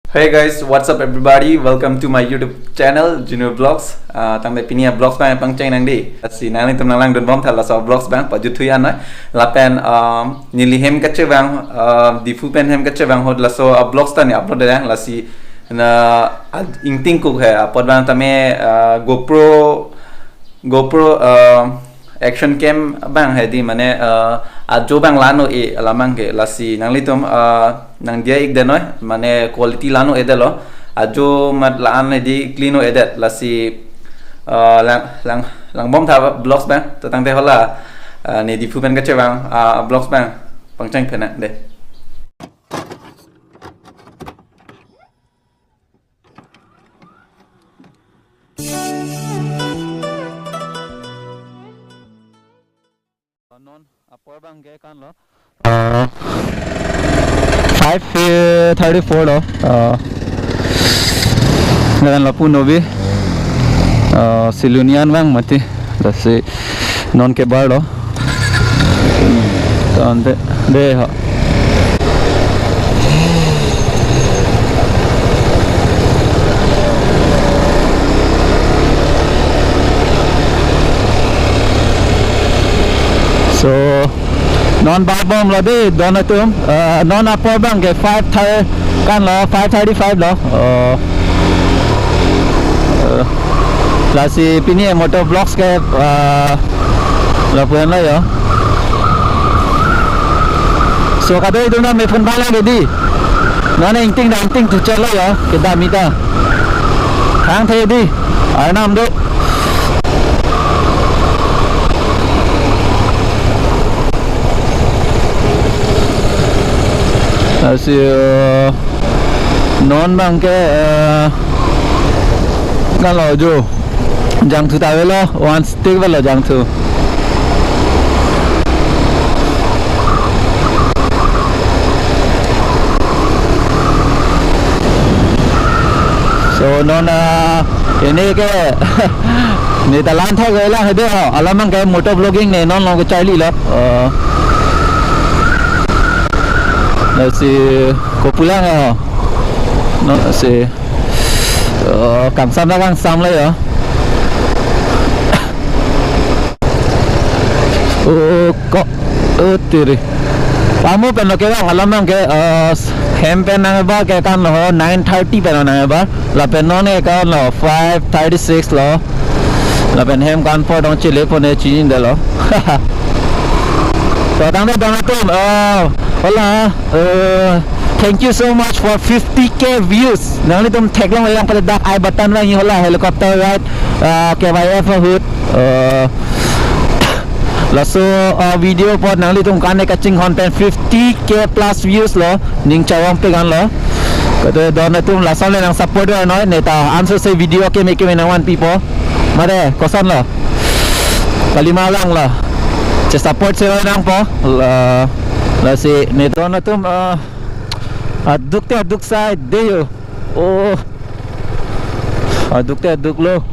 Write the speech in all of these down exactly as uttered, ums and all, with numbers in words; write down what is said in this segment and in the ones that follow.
Hey guys, what's up everybody? Welcome to my YouTube channel, Junior Vlogs. Ah, tangte pini a-vlogs abang pangcheng nang di. Si nanglitum nanglangdun bom tha laso vlogs abang pajut thui anoi. Lapen, um, neli hem kachevang, um, Diphu pen hem kachevang ahut laso a-vlogs ta ne upload dang, lasi na, ah, ingting kuk he apot abang tame, ah, GoPro GoPro, uh, action cam abang he di, mane, uh, ajo abang la-an-e alam abang ke, lasi nanglitum, uh, nangdiya ik dei noi, mane quality la-an-e detlo, ajo amat la-an he di clean-e det, lasi, uh, lang, lang, lang bom tha vlogs abang, to tangte hala, uh, ne Diphu pen kachevang, uh, vlogs abang pangcheng phenang dei. Non apor abang ke kan lo. Uh, five thirty-four lo. Uh, ngaran lapu nobi. Uh, Silonijan abang mati. Lasi non kebar lo. Tangte dei ha. So, non bar bom lo dei, don atum. Uh, non apor abang ke five thirty kan lo, five thirty-five lo. Uh, uh, lasi pini moto vlogs ke, uh, lapu-an lo yo. So kadokave dun na me phone bang lang di. Non ingting dang ingting tu chalo yo, kedam ita. Thangthe di. Arnam do. Lasi, uh, non abang ke, uh, kan lo jo. Jangthu ta avelo, one stick avelo jangthu. So non, ah, pini ke ne ta lang thek lang he dei ho, alam abang ke moto vlogging ne non along kecharli lo. Uh, lasi kopulang ho. Non lasi, uh, kangsam na kangsam lo yo. Oh, ko, oh, tiri. Pamo pen lo kevang alam abang ke, eh, hem pen nangbar ke kan lo, nine thirty pen lo nangbar. Lapen non ke kan lo, five thirty-six lo. Lapen hem kan pho dong chile pho ne chini detlo. To tangte don atum, eh, hola, eh, thank you so much for fifty K views. Nanglitum theklong lang pale dak I button vangji hola helicopter ride, eh, K Y F ahut. Eh, laso, uh, video apot nanglitum kan ne kachinghon pen fifty K plus views lo, ning charong pe kan lo. Kado don atum lason le nang support do noi, ne ta ansose video keme keme nangvanpipo. Mare, koson lo? Kalima lang lo. Che support se nangpo. La, lasi ne don atum, uh, aduk te aduk sai dei yo. Oh. Aduk te aduk lo.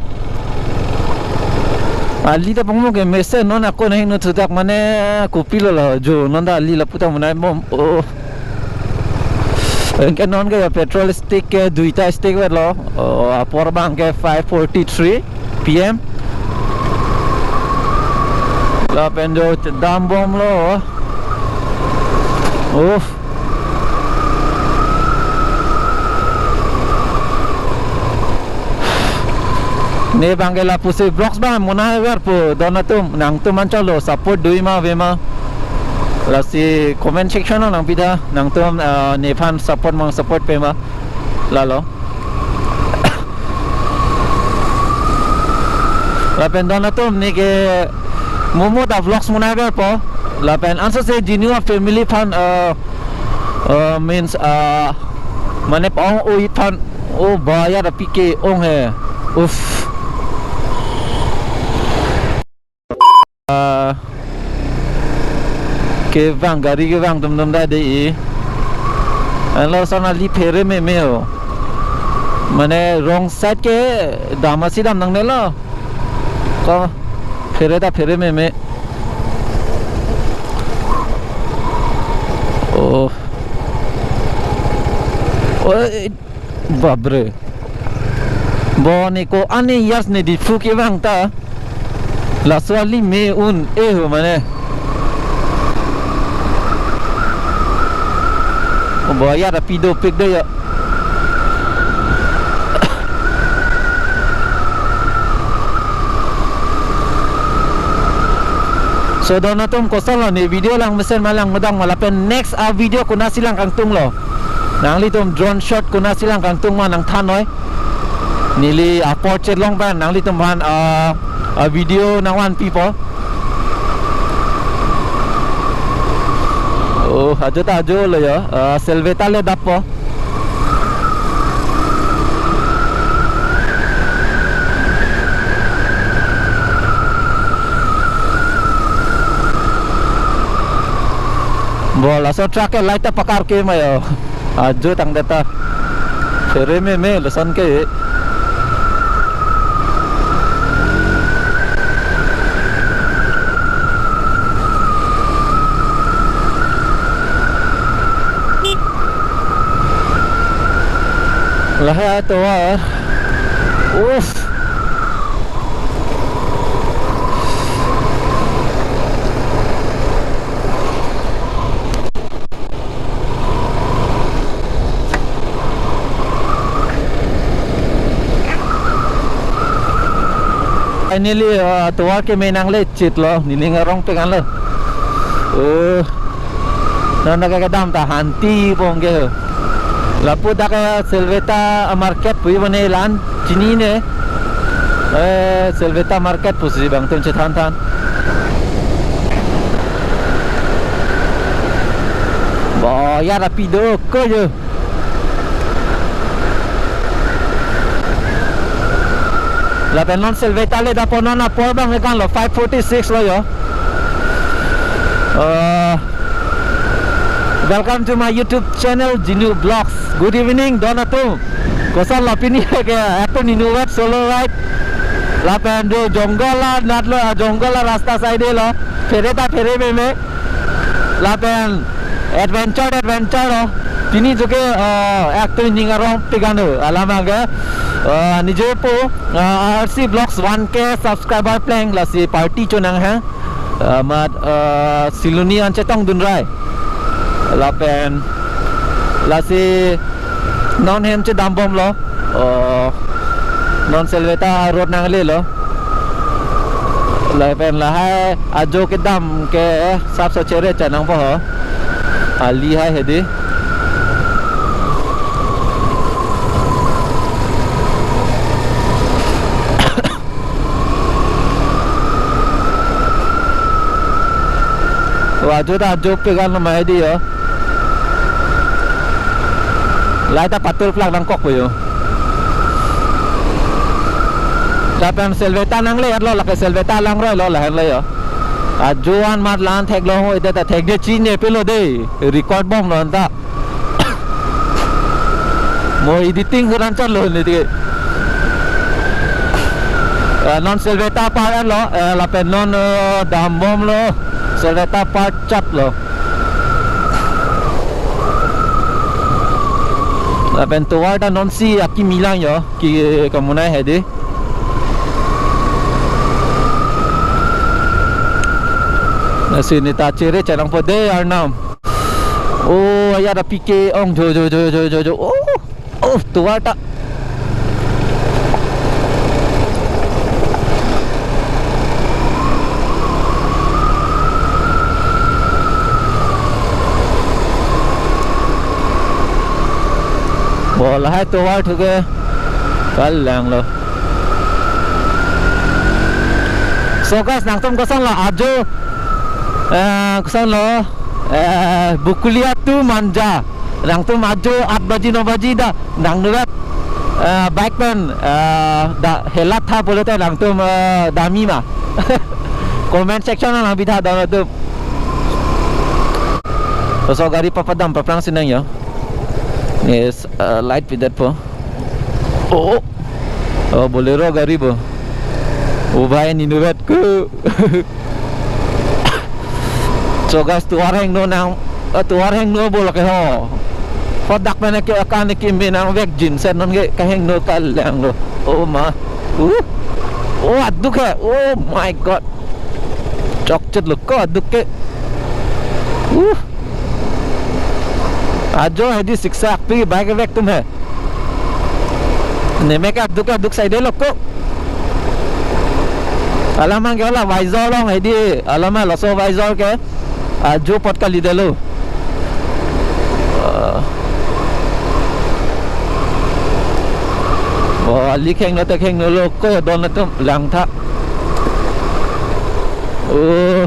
Ali ta pangmo ke mesen non ako nahing no thudak mane kopilo la jo non ta ali lapu ta monai bom. Oh. Anke non ke petrol stick ke duita stick vetlo. Oh, apor abang ke five forty-three P M. Lapen jo dam bomlo. Uff. Ne abang ke lapusi vlogs abang monai verpo don atum, nangtum anchot lo support dui ma ave ma. Lasi comment section lo nangpi tha, nangtum, ah, nephan support mang support pe ma. Lalo. Lapen don atum ne ke mo mo ta vlogs monai verpo. Lapen ansose Junior family aphan, uh, uh, means, uh, mane pa-ong o-it aphan, o ba ya da P K ong he. Uff. Ah, kevang gari kevang tum tum da dei. Anlo son ali phere meme ho. Mane wrong side ke dam asi dam nangnelo. Ko phere ta phere meme. Oh. Oh, eh, Babre. Bo ne ko-an ne years ne Diphu kevang ta. Laso ali me un-e ho mane. Bo ya da pido pik de ya. So don atum, kosonlo ne video lang mesen ma lang medang ma lapen next a video konatsi lang kangtung lo. Nanglitum drone shot konatsi lang kangtung ma nangthan noi. Neli apor chelong pen nanglitum aphan, ah, a video nangvanpipo. Oh, ajo ta ajo lo ya. Ah, Selvetta le dappo. Bo laso truck ke light ta pakar ke ma yo. Ajo tangdet ta. Phere meme lason ke. Lahai atovar. Uff. Finally, uh, atovar keme nangle chit lo, nening arong pik an lo. Uh, non dak kedam ta hanti pong ke. Lapu dak ke Selvetta market pu bane lan chinine. Eh, Selvetta market pusi bang tun chethan than. Bo ya rapido ko yo. Lapen non Selvetta le dappo, non apor bang kan lo, five forty-six lo yo. Uh, welcome to my YouTube channel, Jinu Vlogs. Good evening, don atum. Kosonlo pini ke, ato inutvet solo ride. Lapen do jungle la, natlo jungle la rasta side lo. Phere ta phere meme. Lapen adventure, adventure lo. Pini jo ke, uh, ato ining arong pik an lo. Alam abang ke, uh, nije po, uh, R C Vlogs one K subscriber pleng, lasi party chonang ha. Uh, amat, uh, Siloni an chetong dunrai. Lapen lasi non hem chedam bomlo. Oh, non Selvetta road nangle lo. Lapen lahai ajo kedam ke sapso chere chanang po ho. Ali hai hedi. Wa ajo ta ajo pik an lo ma hedi yo. Light ta patul plak nangkok po yo. Lapen Selvetta nangle-et lo, lake Selvetta langroi lo lahen lo yo. Ajo an mat lan thek lo ho, ida ta thek de chinine pilo de. Record bomlo anta. Mo editing huran chotlo ne ti. Eh, non Selvetta apar lo, eh, lapen non, eh, dam bomlo. Selvetta apar chotlo. Lapen tovar ta nonsi akimi lang yo, ke kamunai hedi. Lasi neta chere chanang po de arnam. Oh, ya da P K ong jo jo jo jo jo jo. Oh, oh, tovar ta. Bo lahai tovar thu ke kal lang lo. So guys, nangtum kosonlo ajo, eh, kosonlo, eh, Bakulia to Manja. Nangtum ajo aat baji no baji da nangnurat, eh, bike pen, eh, da helat tha pulote nangtum, eh, dami ma? Comment section nang bidha da nangtum. Laso gari papadam paprang sinang yo. Yes, eh, light pidet po. Oh, oh, Bolero gari bo. Oh bhai, inutvet ko. So guys, tovar hingno nang, eh, tovar hingno bo lake ho. Phodak pen ke akan ke me nangvek jin set non ke kahingno kalanglo. Oh ma. Uh. Oh, aduk he. Oh my God. Chokchet lo ko aduk ke. Uh. Ajo hedi siksak pi bike vek atum he. Nemek aduk aduk side lo ko. Alam abang ke hala Vizor along hedi. Alam laso Vizor ke. Ajo apot kalidetlo. Ah. Oh, ali khengno te khengno lo ko don atum langtha. Oh.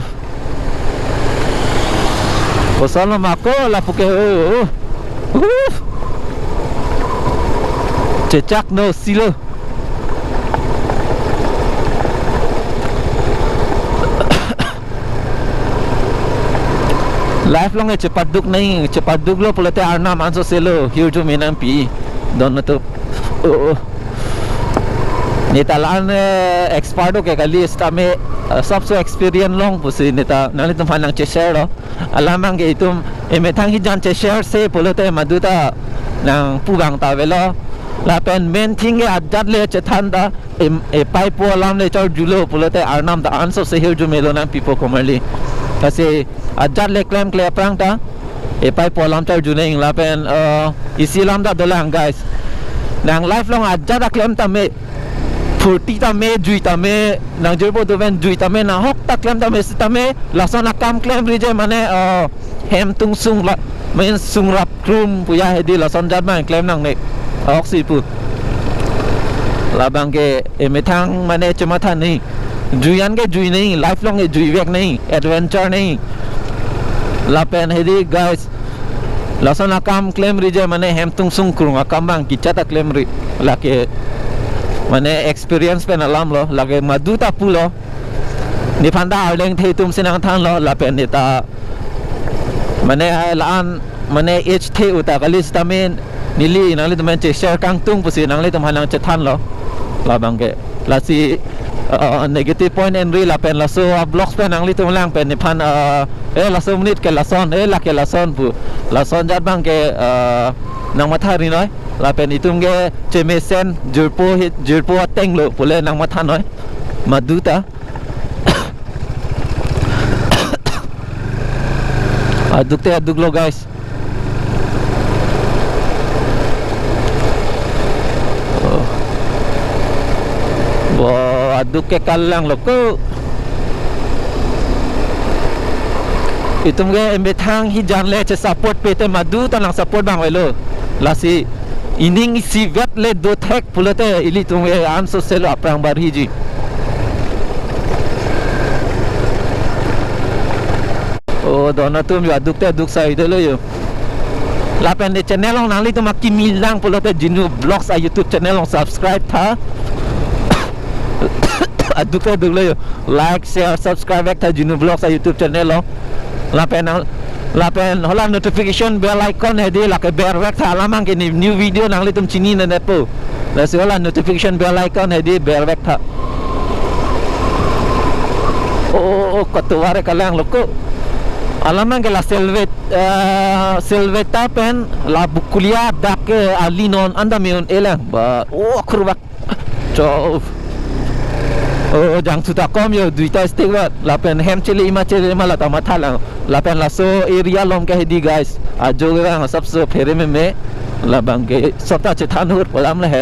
Koson lo ma ko lapu ke, oh, oh. Uh. Chechak no silo. Life along e chepaduk nai, chepaduk lo pulote Arnam anso selo hirjume nangpi. Don atum. Oh, oh. Neta la-an, eh, expert ke kali sitame, eh, sabso experience long pusi neta nanglitum aphan nangcheshare lo. Alam abang ke itum emethang hijan cheshare se pulote maduta nangpu abang ta avelo. Lapen main thing ke ajat le chethan ta, em, epaipo alam le charjulo pulote Arnam ta anso se hirjume lo nangpipo komarli. Lasi ajat le klemkle aphrang ta epaipo alam charju nang lapen, eh, isi alam ta dolang guys. Nang life along ajat ta klem tame, phurti tame, jui tame, nang jirpo doven jui tame, nang hok ta klem tame sitame, lason akam klemri je mane, eh, hem tung sung la, main sungrap krum puya hedi lason ajat abang klem nangne. Ahok si pu. Labang ke emethang mane chematha nai. Jui an ke jui nai, life along ke jui vek nai, adventure nai. Lapen hedi guys, lason akam klemri je mane hem tung sung krung akam abang kichat ta klemri. Lake mane experience pen alam lo, lake maduta pulo. Nephan ta arleng the atum si nangthanlo, lapen neta mane hai la-an mane age the uta kali sitame neli nanglitum aphan cheshare kangtung pusi nanglitum aphan nangchethanlo. Labang ke lasi, uh, negative point enri lapen laso, uh, vlogs pen nanglitum lang pen nephan, uh, eh, laso monit ke lason, eh, lake lason pu. Lason ajat abang ke, uh, nangmatha ri noi. Lapen itum ke chemesen jirpo hi, jirpo ateng lo pule nangmatha noi. Maduta. Aduk te aduk lo guys. Oh. Bo aduk ke kalang lo ko. Itum ke emethang hijan le chesupport pe te maduta nangsupport abang avelo. Lasi ining isivet le dothek pulote ilitum ke anso selo aphrang barhiji. Oh, don atum yo aduk te aduk saidetlo yo. Lapen ne channel along nanglitum akimi lang pulote Jinu Vlogs a YouTube channel along subscribe tha. Aduk te aduk lo yo. Like, share, subscribe vek tha Jinu Vlogs a YouTube channel along. Lapen nang, lapen hala notification bell icon hedi lake ber vek tha, alam abang ke ne new video nanglitum chinine po. Lasi hala notification bell icon hedi ber vek tha. Oh, oh, oh, katuwar kalang lo ko. Alam abang ke la Selvet, eh, Selvetta pen la Bukulia dak ke ali non anta me un-e lang. Ba, oh, akhur bak. Cho. Oh, jangthu ta kom yo, duita stick ba. Lapen hem chele ima chele ma la ta matha lang. Lapen laso area along ke hedi guys. Ajo ke bang sabso phere meme. Labang ke sota chethan hur polam le he.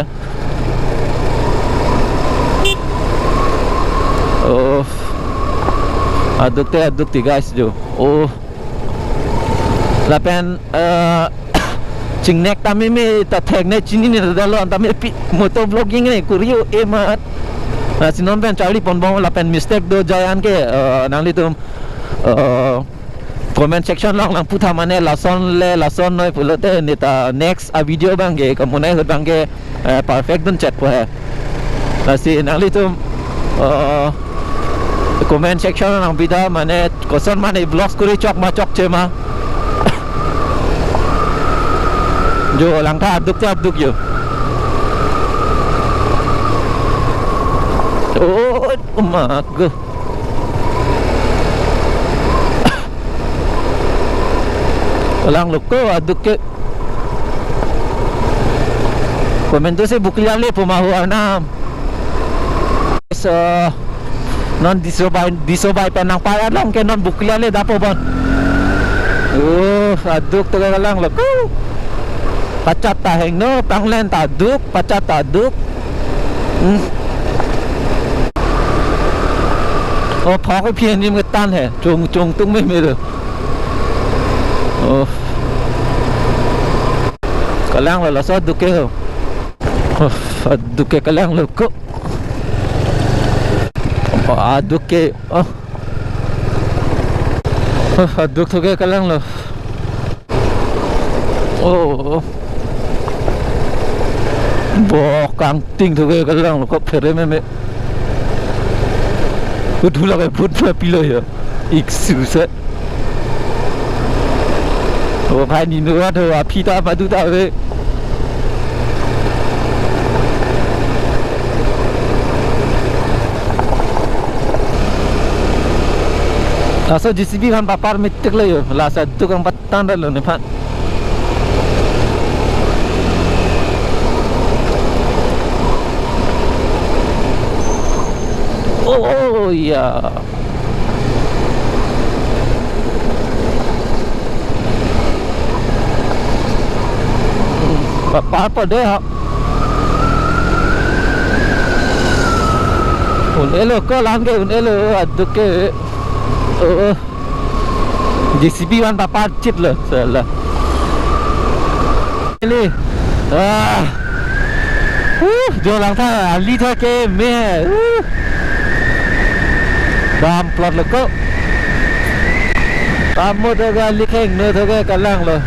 Oh. Aduk te aduk ti guys jo. Oh. Lapen, eh, chingnek tame me ta thek ne chinine ta lo tame pi moto vlogging ne kurio emat. Lasi non pen charli ponbom lapen mistake do jai an ke, eh, nanglitum, eh, comment section along nangpu tha mane lason le lason noi pulote neta next a video abang ke kamonai ahut abang ke eh, perfect dun chet po he. Lasi nanglitum, eh, comment section nangpi tha mane koson mane vlogs kuri chok ma chokche ma. Jo langtha aduk te aduk yo. Oh, oh, oh, ma go. Lang lo ko aduk ke. Komantu si bukliale pu ma ho arnam. So, non Disobai, Disobai pen nangpar alam ke non bukliale dapo bon. Uh, aduk tu kelang lo ko. Pachat ta hingno, panglen ta duk, pachat ta duk. Hmm. Oh, phak phi anim ketan he. Chung, chung tung me me lo. Oh. Kelang lo, laso aduk ke ho. Oh, aduk ke kelang lo ko. Oh, aduk ke, oh. Oh, aduk tu ke kelang lo. Oh. Bo kangting tu ke kelang lo ko, phere me me. Hut hula ke but ma pilo ya. Ik su se. Oh, khai ni nuat ho, aphi ta madu ta ve. Laso J C B aphan papar metik lo yo. Laso aduk kangpatan ra lo nephan. Oh, oh, ya. Papar po de ha. Un-elo ko lang ke, un-elo aduk ke. Oh, oh. J C B aphan papar chit lo, sala. Ili. Ah. Uh, jo lang tha, ali tha ke me. Uh. Dam plot lo ko. Amo tho ke ali kheng no tho ke kelang lo.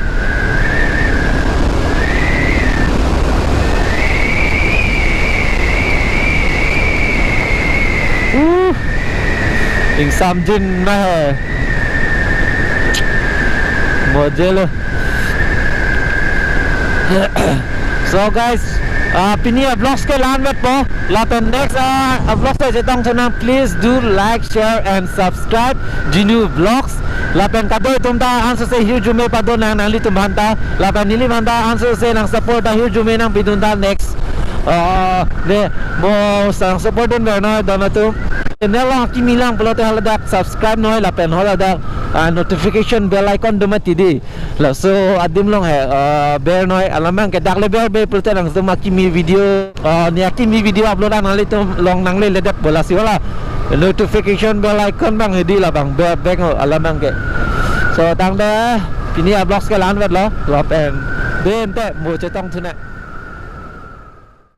Uh. Ingsamjin na hai. Mojelo. So guys, uh, pini avlogs ke la-an vetpo. Lapen next, uh, avlogs ta chetong thunang, please do like, share and subscribe Jinu Vlogs. Lapen kadokave atum ta ansose hirjume padonang nanglitum aphanta. Lapen neli aphanta ansose nang support ta hirjume nangpidun ta next. Uh, ne, mo sang support dun ver noi don atum. Channel akimi lang pulote haladak subscribe noi lapen haladak, ah, notification bell icon do mati di. Laso adim along he, ah, ber noi alam abang ke dak le ber be pulote nangtum akimi video, ah, ne akimi video upload an nanglitum along nanglele det bola si wala. Notification bell icon abang hedi labang ber beng ho alam abang ke. So tangte pini avlogs ke la-an vetlo, lapen dente mo chetong thunang.